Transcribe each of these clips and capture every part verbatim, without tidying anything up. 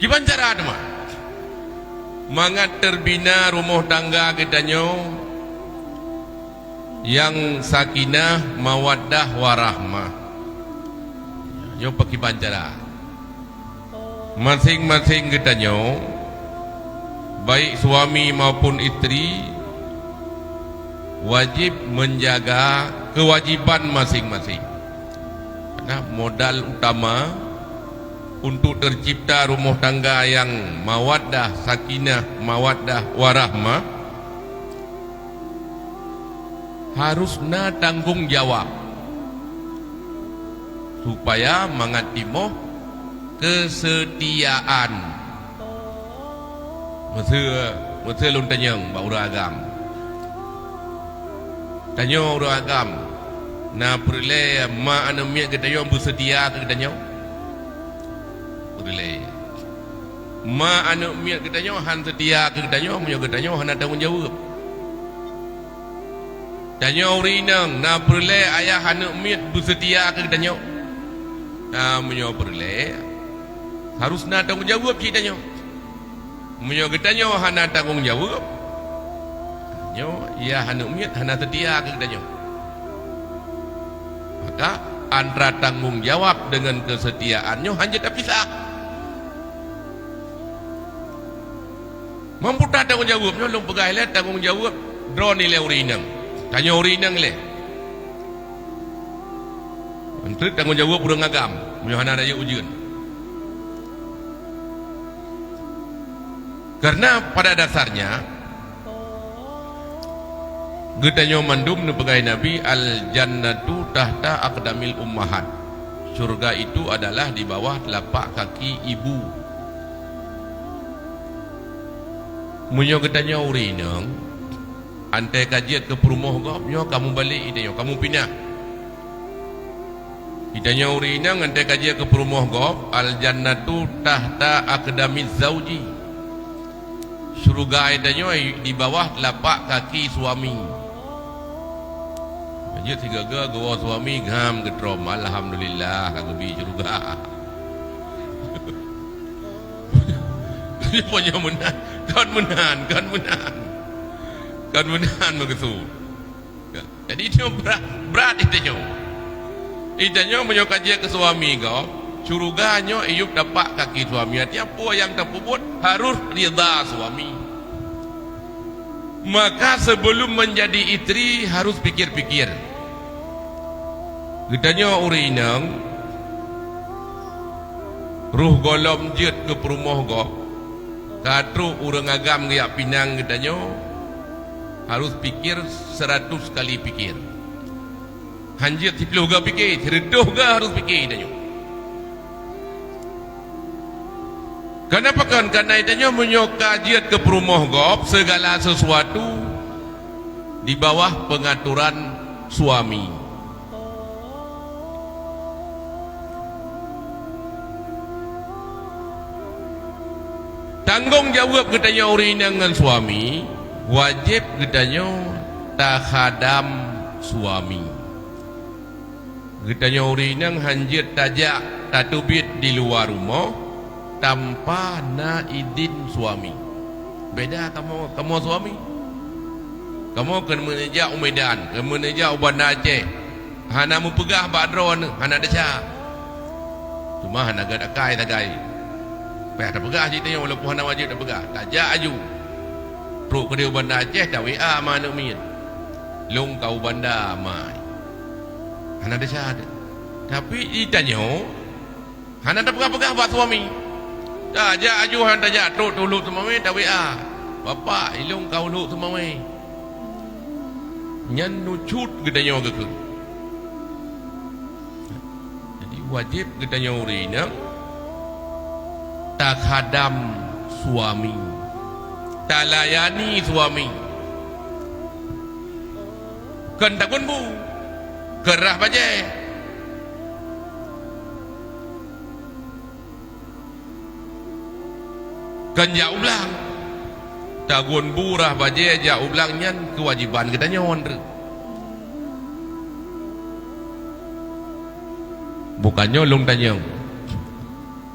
Kiban cara teuma mangat teubina rumoh tangga geutanyoe nyang sakinah, mawaddah, warahmah. Nyoe pakriban cara? Maséng-maséng geutanyoe, baik suami maupun istri, wajéb menjaga keuwajiban maséng-maséng. Karena modal utama untuk tercipta rumoh tangga nyang mawaddah, sakinah, mawaddah, warahmah, harus na tanggong jawab, supaya mangat timoh keusetiaan. Meuseu, meuseu lôn tanyong bak ureuëng agam. Tanyoe ureuëng agam, na peureulée ma aneuëk miet geutanyoe beuseutia keu geutanyoe? Peureulée. Ma aneuëk miet geutanyoe hán seutia keu geutanyoe meunyoe geutanyoe hana tanggong jaweueb. Tanyoe ureuëng inong, na peureulée ayah aneuëk miet beuseutia keu geutanyoe? Na, meunyoe peureulée, harus na tanggong jaweueb cit tanyoe. Meunyoe geutanyoe hana tanggong jaweueb, nyoe ayah aneuëk miet hana seutia keu geutanyoe. Maka, antara tanggong jawab deungon keusetiaan nyoe hana jeuet tapisah. Mampu that tanggong jaweueb nyoe, lôn peugah ilée tanggong jaweueb droeneuh ilée ureuëng inong. Tanyoe ureuëng inong ilée. Manteuet tanggong jaweueb ureuëng agam meunyoe hana rayeuk ujeuen. Karena pada dasarnya, geutanyoe mandum neupeugah Nabi, "Al-jannatu tahta aqdamil ummahat." Syurga itu adalah di bawah telapak kaki ibu. Meunyoe geutanyoe ureuëng inong, antai ka jeuet keu peurumoh gob, nyoe kamoe balek geutanyoe, kamoe pinah. Geutanyoe ureuëng inong antai ka jeuet keu peurumoh gob, "Al-jannatu tahta aqdamiz zauji." Syeuruga geutanyoe di bawah telapak kaki suami. Jeuet sigoe-goe geuwoe suami gam geutrom, alhamdulillah, ka geubi syeuruga. Meunyoe meunan, kon meunan, kon meunan. Kon meunan meukeusud. Jadi, nyoe brat, brat geutanyoe. Geutanyoe meunyoe ka jeuet keu suami gob, syeuruga nyoe iyueb tapak kaki suami. Artinya, peue nyang tapeubuet harôh ridha suami. Maka, sebelum menjadi istri, harôh pikir-pikir. Geutanyoe ureuëng inong, rôh gohlom jeuet keu peurumoh gob, ka trok ureuëng agam geujak pinang geutanyoe, harôh pikir seratus kali pikir. Hán jeuet siplôh goe pikir, sireutôh goe harôh pikir geutanyoe. Kenapa kon? Karena geutanyoe meunyoe ka jeuet keu peurumoh gob, segala sesuatu di bawah pengaturan suami. Tanggong jaweueb geutanyoe ureuëng inong ngon suami, wajéb geutanyoe takhadam suami. Geutanyoe ureuëng inong hán jeuet tajak tateubiet di luwa rumoh tanpa na idin suami. Beda kamoe, kamoe suami. Kamoe keuneuk meunijak u Medan, keuneuk meunijak u Banda Aceh. Hana meupeugah bak droeneuh, hana desya. Teuma hana gét akai sagai. Payah tapeugah cit tanyoe walaupun hana wajéb tapeugah. Tajak aju. Trok keudeh u Banda Aceh, ta-W A ma aneuëk miet. Lôn ka u Banda, mai. Hana desya teuh. Tapi geutanyoe hana tapeugah-peugah bak suami. Tajak aju hana tajak, trok teuh u Lhokseumawe, ta-W A. Bapak, ilôn ka u Lhokseumawe. Nyan nucut geutanyoe geukheun. Jadi, wajéb geutanyoe ureuëng inong takhadam suami, talayani suami. Kon tagun bu, keurah bajée. Kon jak u blang. Tagun bu, rah bajée, jak u blang, nyan keuwajéban geutanyoe. Bukan nyoe lôn tanyong.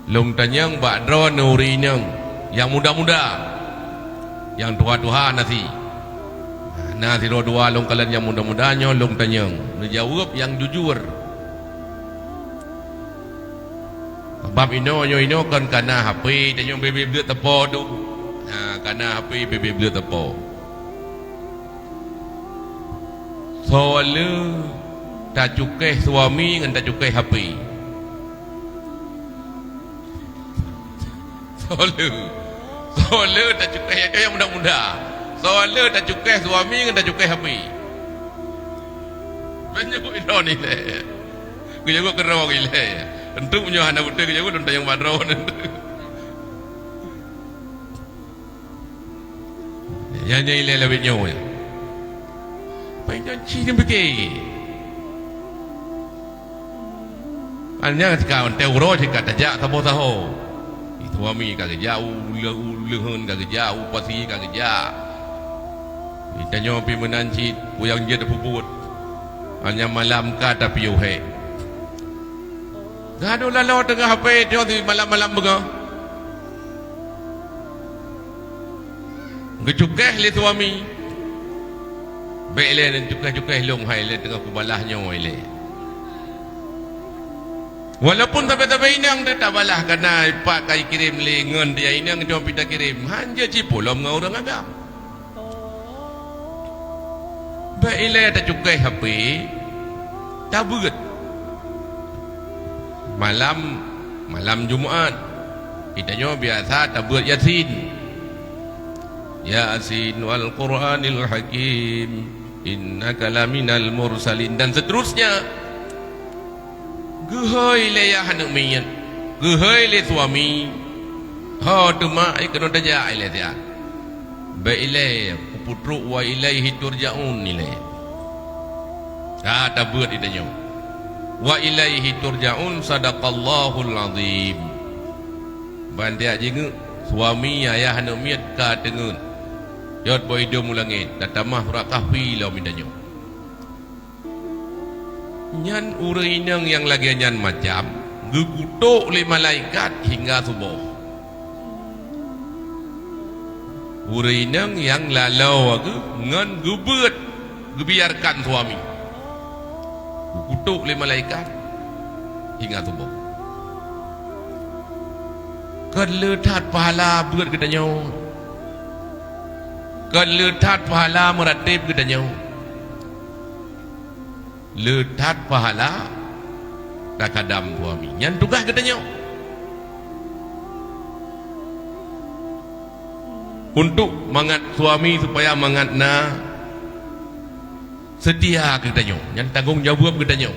Lôn tanyong bak droeneuh ureuëng inong nyang muda-muda, nyang tuha-tuha na si. Na sidroe dua lôn kalon nyang muda-muda nyoe lôn tanyong. Neujaweueb nyang jujur. Sabab inoe nyoe inoe kon kana H P, tanyong bebe bleuet teupô tu. Ha, kana H P bebe bleuet teupô. Soe le tacukéh suami ngon tacukéh H P? Soe le? Soe le tacukéh, nyang muda-muda? Soe le tacukéh suami ngon tacukéh H P? Banyak buet droe ni lé. Geujaweueb keudroe lé. Enteuk meunyoe hana beutôi geujaweueb lôn tanyong bak droe. Nyan nyang ilée lawét nyoe. Paih janci nyang pike. Hanya ka teuka uroe cit ka tajak saboh saho. Suami ka geujak u leuheun, ka geujak u pasi, ka geujak. Tanyoe pih meunan cit, peue nyang jeuet peubuet. Hanya malam ka tapiôh hék. Gadôh laloe teungoh H P teuh di malam-malam beungoh. Geucukéh lé suami. Bék ilée neucukéh-cukéh lôn hai ilée teungoh kubalah nyoe ilée. Walaupun sabe-sabe inong teuh tabalah kana ipak ka ikirém lé ngon dia inong cuma pih takirém, hanjeuet cipolom ngon ureuëng agam. Bék ilée tacukéh H P, tabeuet. Malam, malam Jumat, geutanyoe biasa tabeuet Yasin. Yasin wal Qur'anil Hakim, innaka laminal mursalin, dan seterusnya. Geuhôi lé yah aneuëk miet, geuhôi lé suami, ho teuma keunoe tajak ilée siat. Bék ilée, kupeutrok wa ilaihi turja'un ilée. Ka tabeuet geutanyoe. Wa ilaihi turja'un, sadaqallahul azim. Ban tajak jingeuk, suami ayah aneuëk miet ka teungeut. Jot boh idom u langét, tatamah surat Kahfi lom geutanyoe. Nyan ureuëng inong nyang lagée nyan macam geukutok lé malaikat hingga suboh. Ureuëng inong nyang laloe geuh ngon geubeuet geubiarkan suami, geukutok lé malaikat hingga suboh. Kon le that pahala beuet geutanyoe, kon le that pahala meuratéb geutanyoe. Le that pahala takadam suami. Nyan tugaih geutanyoe. Untuk mangat suami supaya mangat na seutia keu geutanyoe. Nyan tanggong jaweueb geutanyoe.